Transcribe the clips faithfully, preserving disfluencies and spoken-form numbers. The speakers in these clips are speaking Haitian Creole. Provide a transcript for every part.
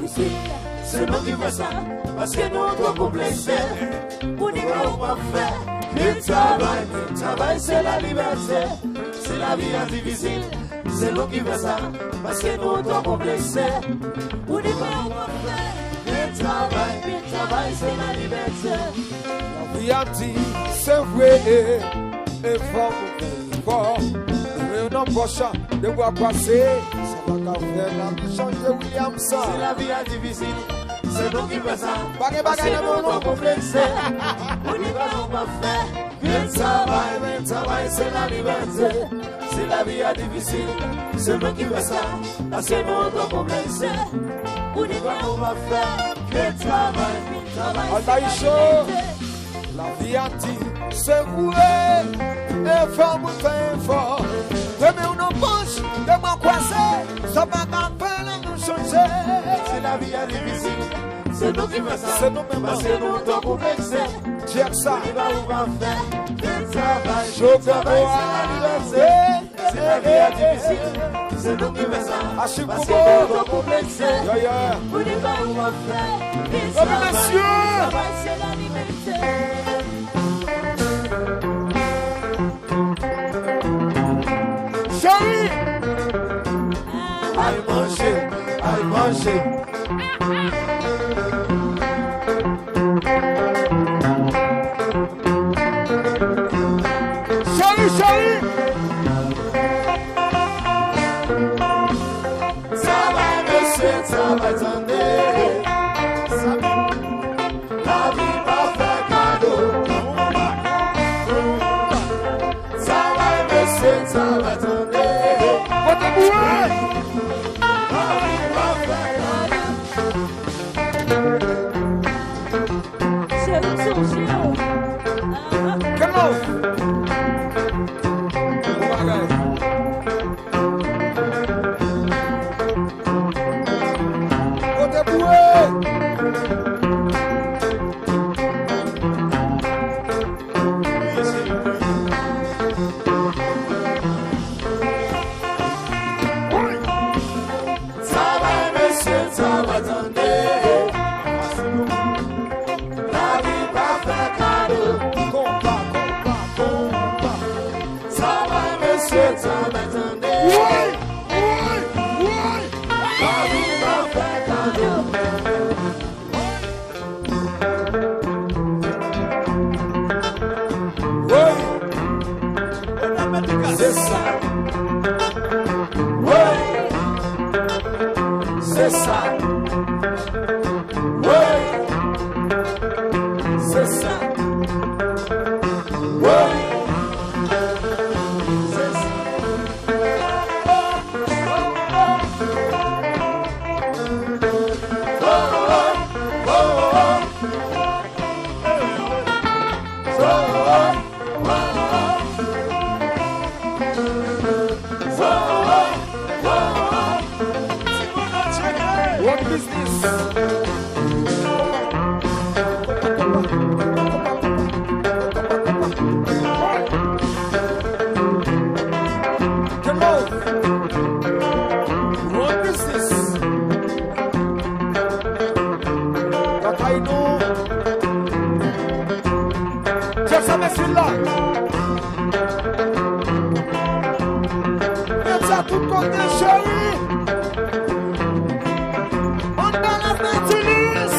Se nou ki fè sa, paske nou twò konplekse. Pou di pa ou pa fè. Vin travay, vin travay, se la libète. Si lavi a difisil, se nou ki fè sa, paske nou twò konplekse. Pou di pa ou pa fè. Vin travay, vin travay, se la libète. Lavi a di, se vre, e fò pou fè efò. Men nan pòch, de bwa kwase, sa pa ka fè lavi chanje, Williamson. Si lavi a difisil, se nou ki fè sa. Pa gen bagay nan nou, non. Konplekse. Pou di pa ou pa fè. Vin travay, vin travay, se la libète. Si lavi a difisil, se nou ki fè sa. Paske nou twò konplekse. Pou di pa ou pa fè. Vin travay, vin travay, se la libète. Lavi a di, se vre, efò pou fè efò. Demen ou nan pòch, de bwa kwase, sa pa ka fè lavi chanje. Si lavi a difisil, se nou ki fè sa. Se nou menm. Paske nou twò konplekse. Check sa. Pou di pa ou pa fè. Vin travay, vin travay, se la libète. Si lavi a difisil, se nou ki fè sa. Paske nou twò konplekse. Pou di pa ou pa fè. Vin travay, vin travay, se la libète. Cheri! Al manje, al manje. Cheri, cheri. Travay, mesye, travay, tande. Lavi pa fè kado. Travay, mesye, travay, tande. Kote pou mwen? Lavi pa fè kado. Cheri, m sonje w. Come on. Bon bagay. Kote pou mwen? Travay, mesye, travay, tande. Lavi pa fè kado. Konpa, konpa, konpa. Travay, mesye, travay, tande. Woy, woy, woy. Lavi pa fè kado. Woy. Se sa. Woy. Se sa. Woy. Se sa. Woy. Se sa. One business. One business. Lakay nou. Chèf sa mesye la. Met sa tout kote, cheri. Ann ba la Matilis.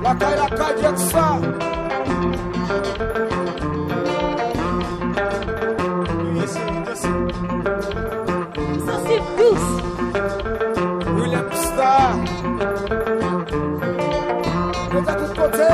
Lakay, lakay, Jackson. Sansib dous. William Star. Mete tout kote.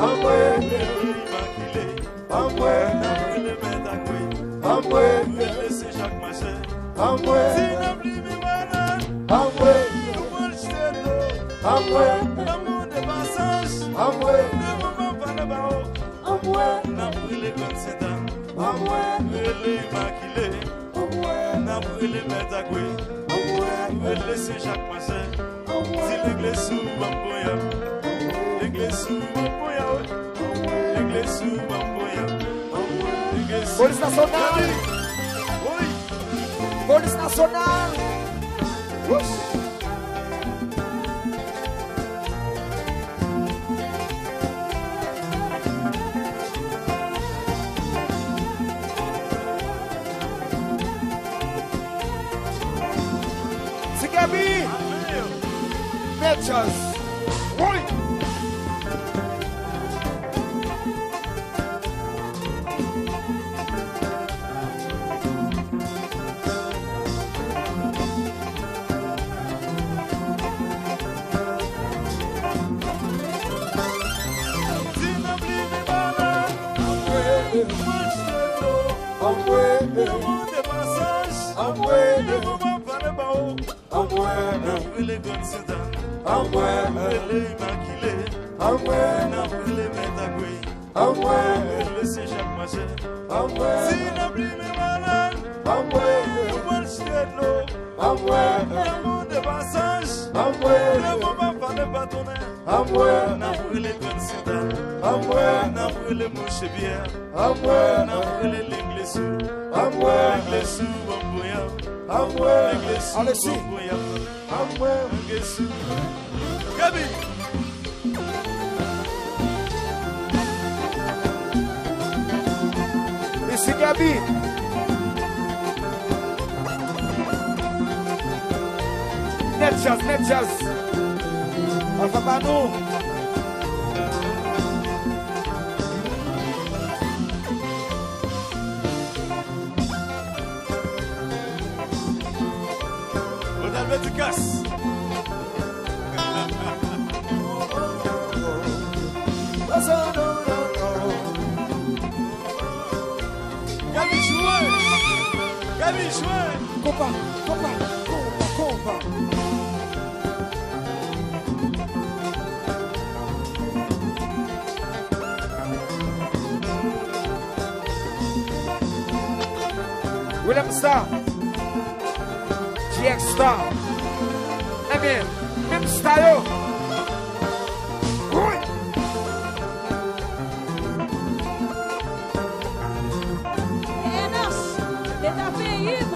Anmwe. Imakile. Anmwe. N ap rele Mèt Agwe. Anmwe. Rele Sen Jak Majè. Anmwe. Ti n ap limen malad. Anmwe. Nou pran l jete dlo. Anmwe. Lanmou de pasaj. Anmwe. Devan papa nan bawo. Anmwe. N ap rele Grann Sentàn. Anmwe. Rele Imakile. Anmwe. N ap rele Mèt Agwe. Anmwe. Rele Sen Jak Majè. Anmwe. Di legliz ou ban m ponya. Legliz ou ban m ponya, wi. Legliz ou ban m ponya. Legliz ou. Polis nasyonal. Wi. Polis nasyonal. Wouch. Ti Gaby! Mèt djaz! Woy! Di n ap limen malad. Anmwe. Manje dlo. Anmwe. Lanmou de pasaj. Anmwe. Devan papa nan bawo. Anmwe. N ap rele Grann Sentàn. Anmwe. Rele Imakile. Anmwe. N ap rele Mèt Agwe. Anmwe. Rele Sen Jak Majè. Anmwe. Si n ap limen malad. Anmwe. Nou pral jete dlo. Anmwe. Lanmou de pasaj. Anmwe. Lanmou pa fale pa tounen. Anmwe. N ap rele Grann Sentàn. Anmwe. N ap rele Mouche Pyè. Anmwe. N ap rele Legliz ou. Anmwe. Legliz ou, anmwe. Anmwe. Legliz ou, Alexis. Anmwe. Anmwe. Legliz ou. Gaby. Isi Gaby. Mèt djaz, mèt djaz. Alfa pa nou. Total Dédicace. Gaby jwe! Gaby jwe! Konpa, konpa, konpa, konpa. Willem Star. G X Star. Ebyen, menm Star yo. Woy! N H, leta peyi m.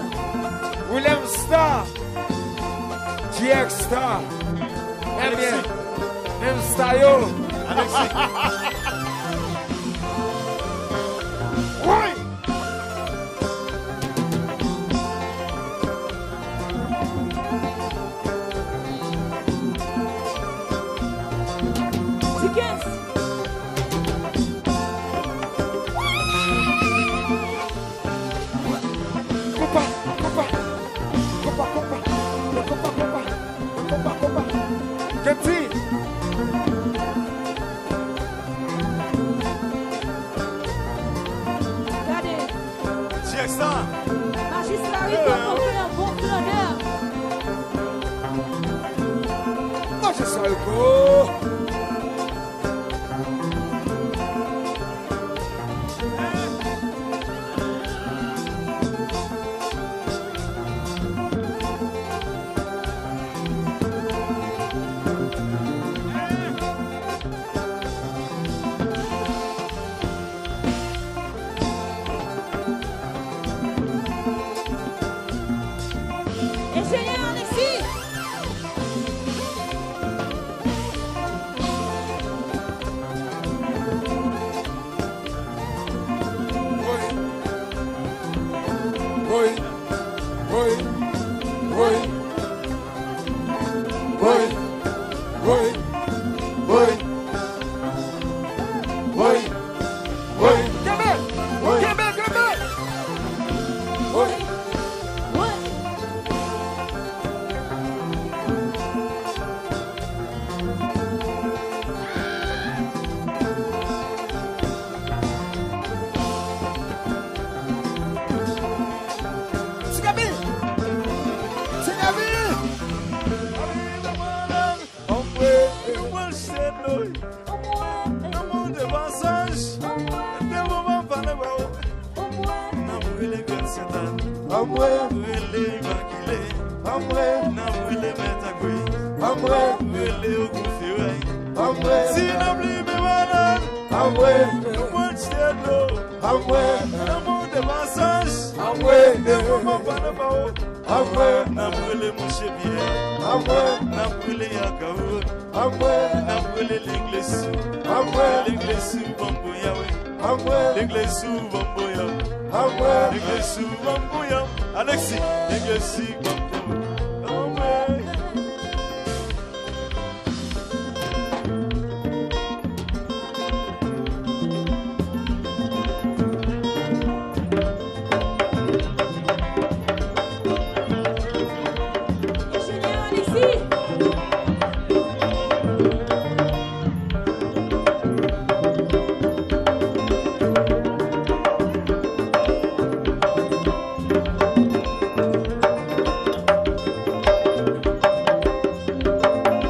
Willem Star. G X Star. Ebyen, menm Star yo. Alexis. Woy! Ti kenz. Konpa, konpa, konpa, konpa, konpa, konpa, konpa, konpa. Kenty. Gade. G X Star. Majistra Rico pote yon bon flannè. Majistra Rico. Anmwe. Rele Imakile. Anmwe. N ap rele Mèt Agwe. Anmwe. Rele Ogou Feray. Anmwe. Si n ap limen banal. Anmwe. Nou pran chite dlo. Anmwe. Lanmou de pasaj. Anmwe. De moman pa nan pa wo. Anmwe. N ap rele Monchè Pyè. Anmwe. N ap rele Yakawo. Anmwe. N ap rele Leglesi. Anmwe. Leglesi Bamboya, wi. Anmwe. Leglesi Bamboya. Anmwe. Leglesi Bamboya. Alexis, Leglesi Bamboya. Anmwe.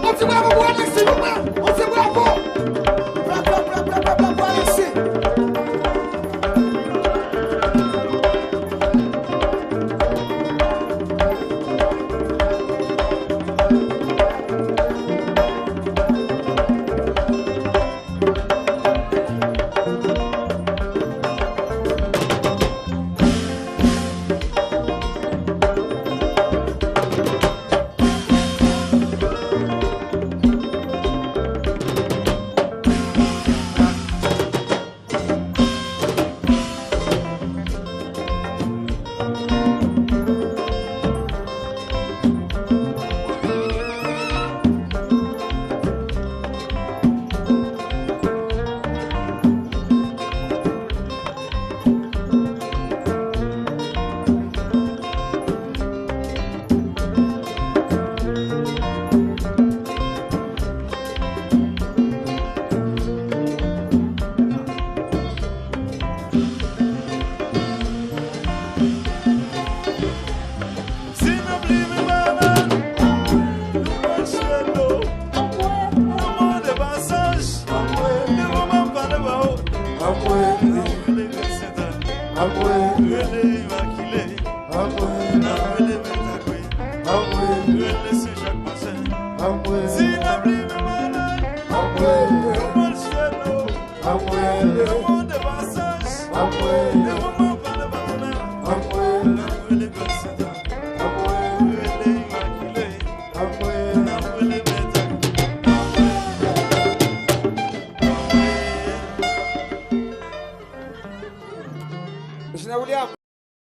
On ti bravo pou Alexis, nou pran. On ti bravo. Bravo, bravo, bravo, bravo pou Alexis. Si n ap limen banal, nou pran chito. Lanmou de pasaj. Devan m ap pale ba ou. Anmwe. Rele Grenn Sentani. Anmwe. Rele Imakile. Anmwe. N ap rele Mèt Agwe. Anmwe. Rele Sen Jak Majè. Anmwe.